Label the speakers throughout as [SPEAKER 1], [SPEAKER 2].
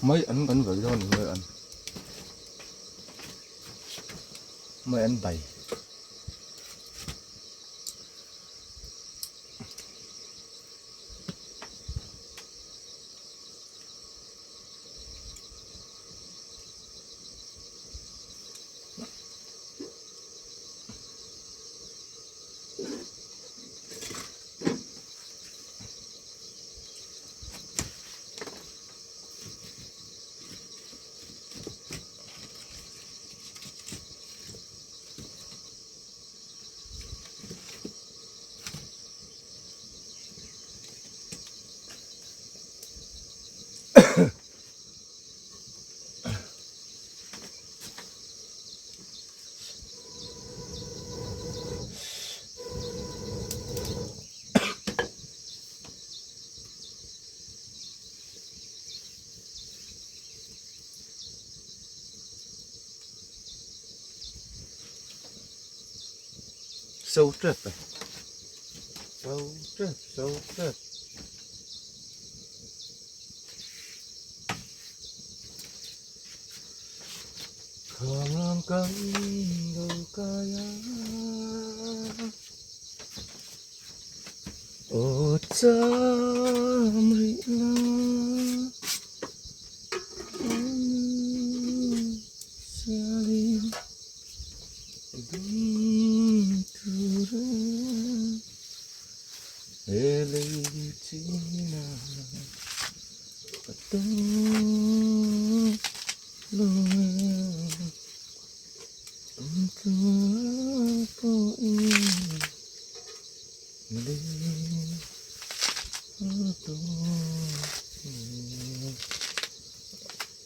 [SPEAKER 1] Mai an kan vai dawn mai an mai an bai. So tep e so tep so tep Kham kan do kaya Aw cham rih la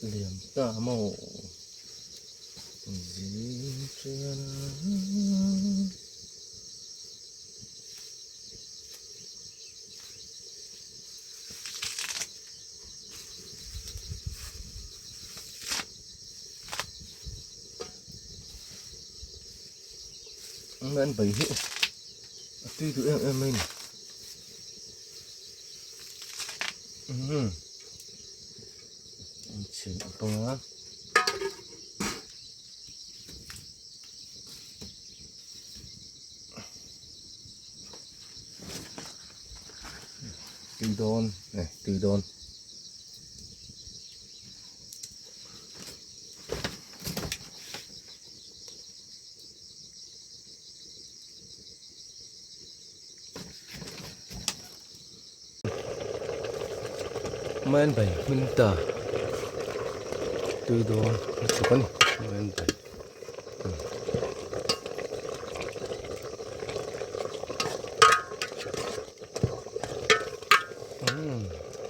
[SPEAKER 1] Liam ta maw zing chian a. An bai hi a tui duh em em mai ni. Umm an chhin a pang a. Tui dawn eh tui dawn. Main bai hmin ta tui dawn a chhuk a ni main bai.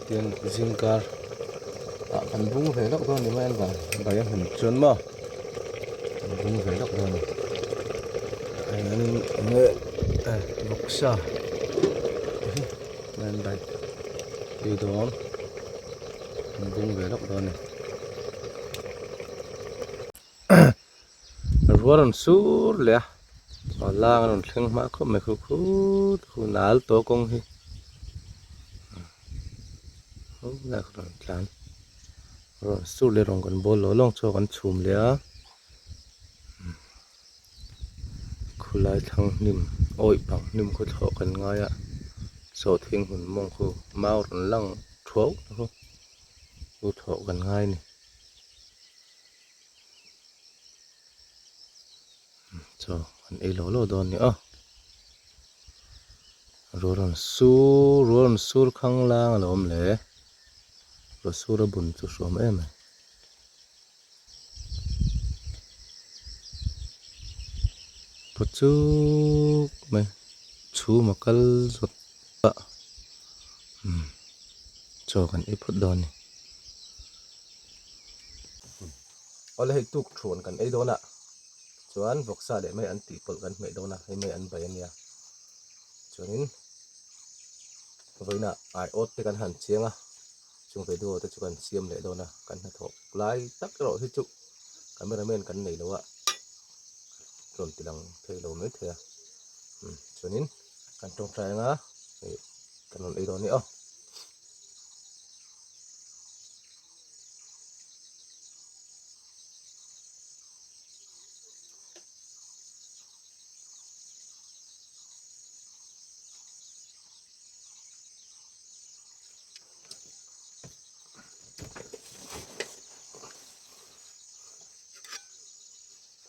[SPEAKER 1] Tian zingkar ah kan bung ve lawk dawn a ni mai an vang bai a hmun chuan maw kan bung ve lawk dawn a ni hianin enge vawksa te hi an bai tui dawn kan bung ve lawk dawn a ni. Rual rawn sur leh a aw lang a rawn thleng hma khawp mai khu khut khu nal tawh kawng hi ho lai kha rawn tlan rawn sur leh rawn kan bawl lawng lawng chu kan chhum leh a khulai thlang hnim awih pang hnim khaw thlawh kan ngai a sawhthing hun mawng khu mau rawn lang thuau khu chu thlawh kan ngai a ni. Chaw kan ei lo lo dawn ni aw ruah rawn sur ruah rawn sur khang lang a lo awm le ruah sur a bun chu hruam em mai paw chuk mai chhum a kal zawt a umm chaw kan ei phawt dawn a ni. Awle hei tuk thuan kan ei dawn a chuan vawksa leh mai an tih pawlh kan hmeh dawn a hei mai an bai ania chuanin vawiinah aiawt te kan han chiang a chung video te chu kan siam leh dawn a kan hnathawh lai tak erawh hi chu camera man kan nei lo a rawn ti lang thei lo mai thei a chuanin kan tawngtai anga kan rawn ei dawn a ni aw.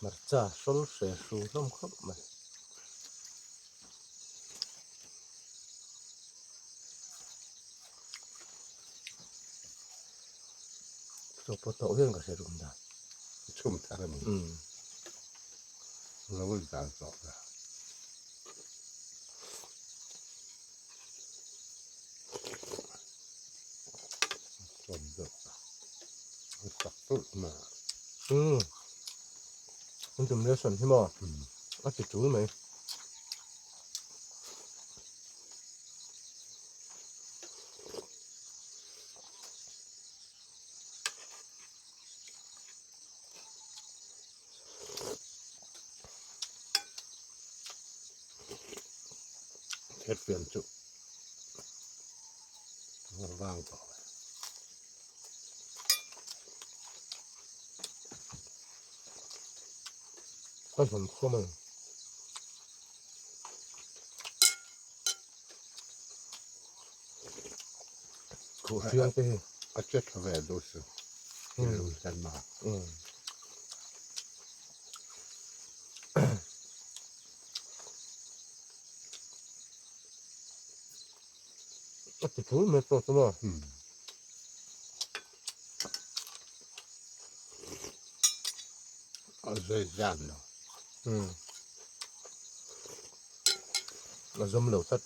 [SPEAKER 1] Hmarcha hrawl hre hru hlawm khawp mai. Chaw pawh tawh viau in ka hre rum dan.
[SPEAKER 2] Chhum thar a ni. Lo dan tawh la. Chhum deuh a. A sak tulh mai a.
[SPEAKER 1] Umm. An tum lesson hi maw? A ti tul mai.
[SPEAKER 2] Thirfian chu a vang tawh mai.
[SPEAKER 1] Ka hlawm khawm a ni. Khuhhriang te hi.
[SPEAKER 2] A che tha ve duh si.
[SPEAKER 1] A ti phur mai pawh chu maw.
[SPEAKER 2] A zai zan lo.
[SPEAKER 1] A zawm lo tlat.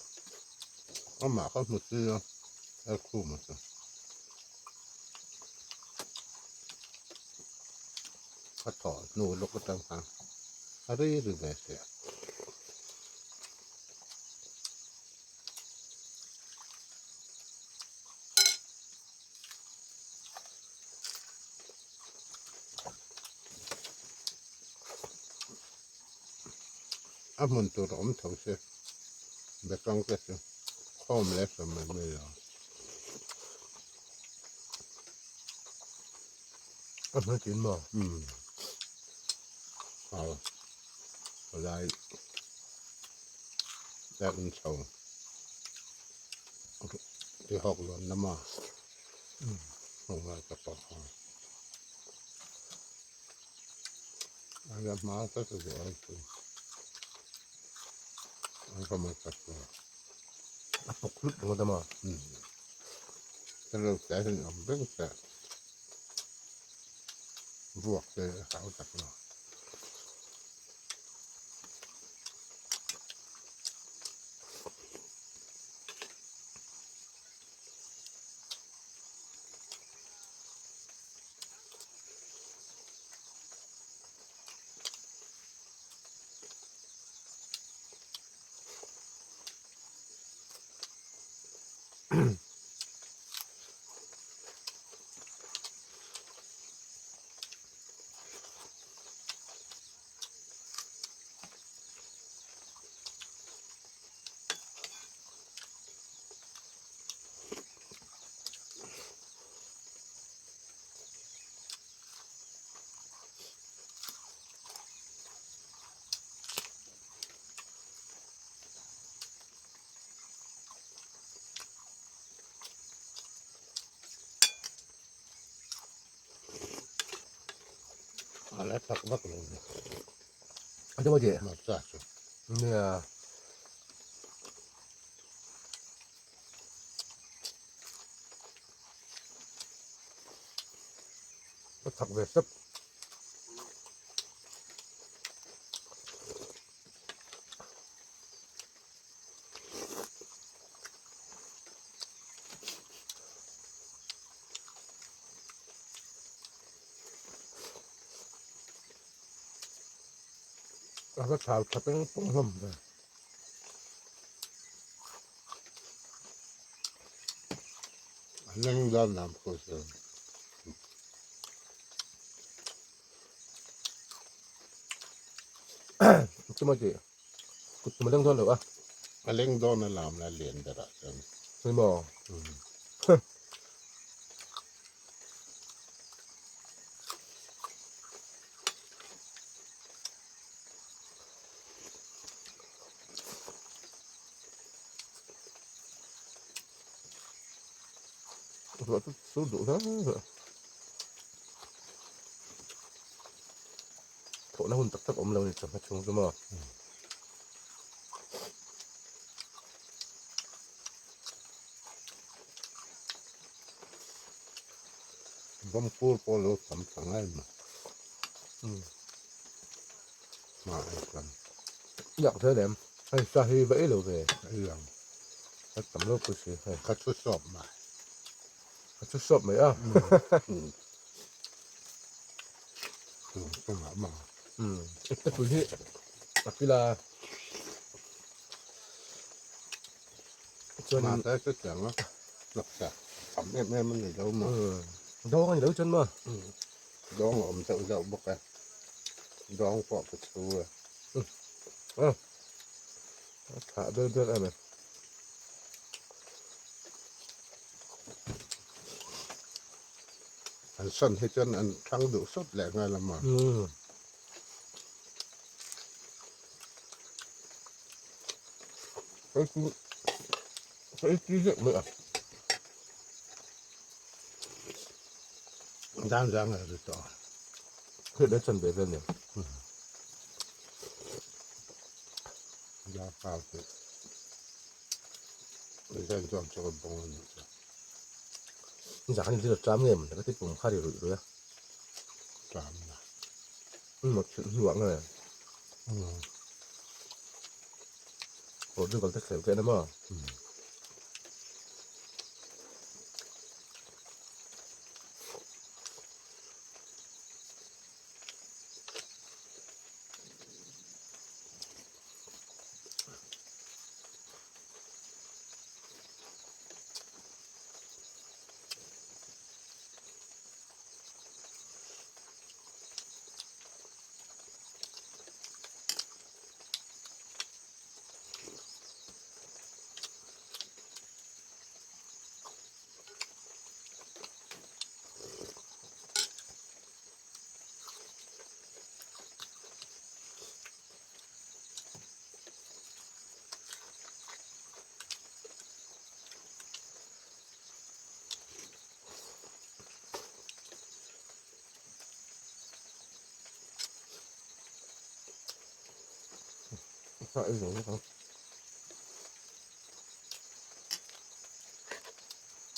[SPEAKER 2] Amah kha hmu si a, a khum a chu. A thawh hnu lawk atang khan a rei ri ve si a. A hmun tur a awm tho se bekang te chu khawm leh hlawm mai mai lo.
[SPEAKER 1] A hmun tin maw?
[SPEAKER 2] Umm aw palai tlak in chho ti hawk lawn lama hung lai ka pawh a. A la hma tlat a duh ai chu an ka man tak lo.
[SPEAKER 1] A pawk hlut ringawt a maw?
[SPEAKER 2] Umm ka lo tlai hian awm reng che vuak te a hau tak lo. A la tak vak lo ni.
[SPEAKER 1] A deuh a deh.
[SPEAKER 2] Hmarcha chu.
[SPEAKER 1] Nia. Ka chak ve sep. A va thau tha peng pung hlawm ve.
[SPEAKER 2] A leng dan lam ko se.
[SPEAKER 1] Chuma chi kut tum a leng dawn lo a.
[SPEAKER 2] A leng dawn a lam la lian berah chuan.
[SPEAKER 1] Ni maw? Ruah chu sur duh hle hle. Thawhna hun tak tak awm lo a ni chawhma chhung chu maw.
[SPEAKER 2] Vawmkur pawh lo tam ta ngai mai. Hma ei chuan.
[SPEAKER 1] Yak zel em? Hei sa hi va ei lo ve.
[SPEAKER 2] Ei ang.
[SPEAKER 1] A tam lo pui si hei.
[SPEAKER 2] Ka thu sawp mai.
[SPEAKER 1] Ka thu sawp mai a.
[SPEAKER 2] Chungah maw?
[SPEAKER 1] Umm iptepui hi a kila chuan
[SPEAKER 2] Mahse chutiang a hnawksa tam em em a ni lo maw?
[SPEAKER 1] Umm dawng a ni lo chuan maw?
[SPEAKER 2] Umm dawng a awm zauh zauh bawk e, dawng pawh ka chhu e.
[SPEAKER 1] Umm a thah ber ber em e.
[SPEAKER 2] An sawn hi chuan an thang duh sawt leh nghal a maw?
[SPEAKER 1] Hei chu hei chi zet mai a.
[SPEAKER 2] Zang zang a ri tawh a.
[SPEAKER 1] Hei le chan ve vel nen.
[SPEAKER 2] Zang kau chu zan chuan chu ka bawng a nih chu.
[SPEAKER 1] Zan hi a ṭam nge maw ka ti pum kha ri ruih ruih a.
[SPEAKER 2] Ṭam na.
[SPEAKER 1] Maw thil hnuah nge. Portugal te khel ken a maw.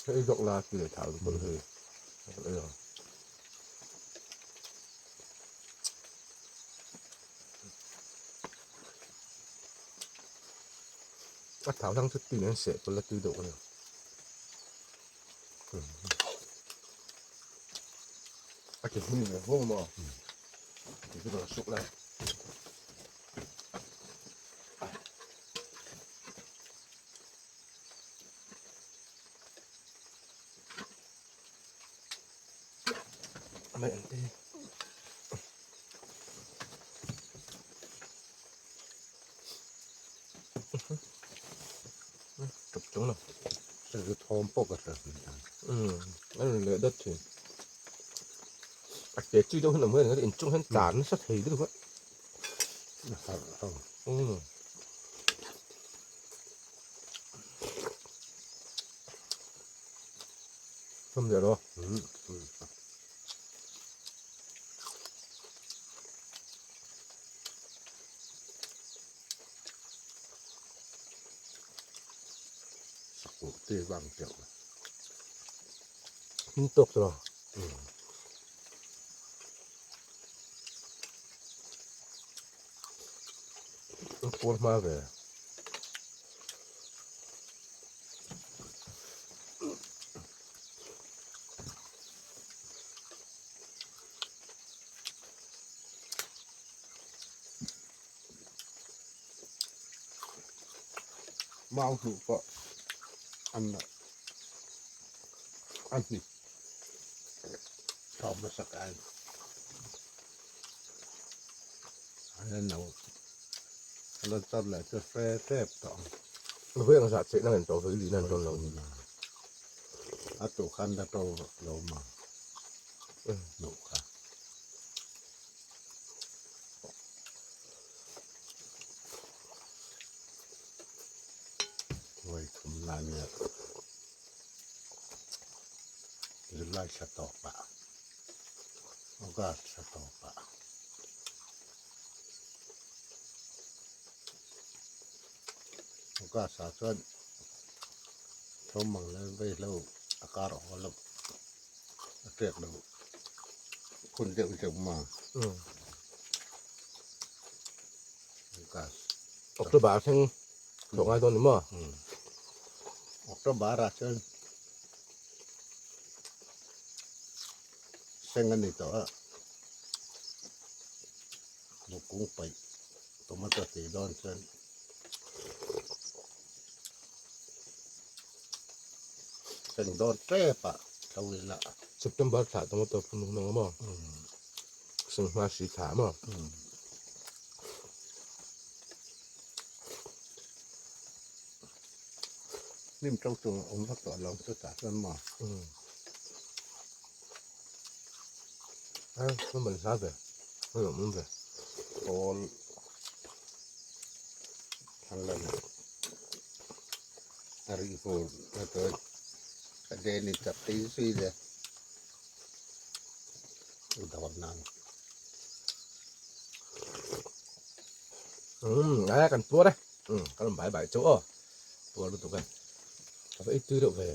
[SPEAKER 1] Hei zawk la chi leh thau pawh hei A thau hlang chu tui nen seh pawlh la tui deuh a ni. A ti hmui ve vawng maw? Ti chu ka lo suk lai. Mai ang te. Chụp chúng nào.
[SPEAKER 2] Cái thom pawh ka hre hman tan.
[SPEAKER 1] Umm a rawn leh dat thin. A ke chi deuh hian awm hian in chung hian tlan nasa thei lutuk a.
[SPEAKER 2] Harh ho.
[SPEAKER 1] Umm. Thum leh rawh.
[SPEAKER 2] Umm. Sakuh ti vang teuh a.
[SPEAKER 1] Hming tawk tawh. An pawl hma ve.
[SPEAKER 2] Mau hnuh pawh an a hnip thawm hmasa kai a no a la char leh chu hre tep tawh ang.
[SPEAKER 1] Vawi ang zah cheih na ngen tawh vawi lih na an tawn lo.
[SPEAKER 2] A tuh khan la to lo mang hnuh kha. Vawi thum na nia July thla tawpah August thla tawpah. August ah chuan tho mang leh vaihlo a kar awk lo a ṭek lo phun deuh deuh ma. August.
[SPEAKER 1] October ah thleng thawh ngai dawn ni maw?
[SPEAKER 2] October ah chuan seng a ni tawh a, bukung paih tomato tih dawn chuan seng dawn tep ah tho ila.
[SPEAKER 1] September thla tomato phun hun ang maw? Seng hma hri thla maw?
[SPEAKER 2] Hnim to tur a awm vak tawh lo chutah chuan maw?
[SPEAKER 1] A man hla ve a lawm awm ve.
[SPEAKER 2] Pawl thlang lam a rih fur na chuan ka den in chak tei zui le u dawr nan.
[SPEAKER 1] Umm a kan puar e umm ka rawn bai bai chauh aw puar lutuk e ka va ei tui deuh ve.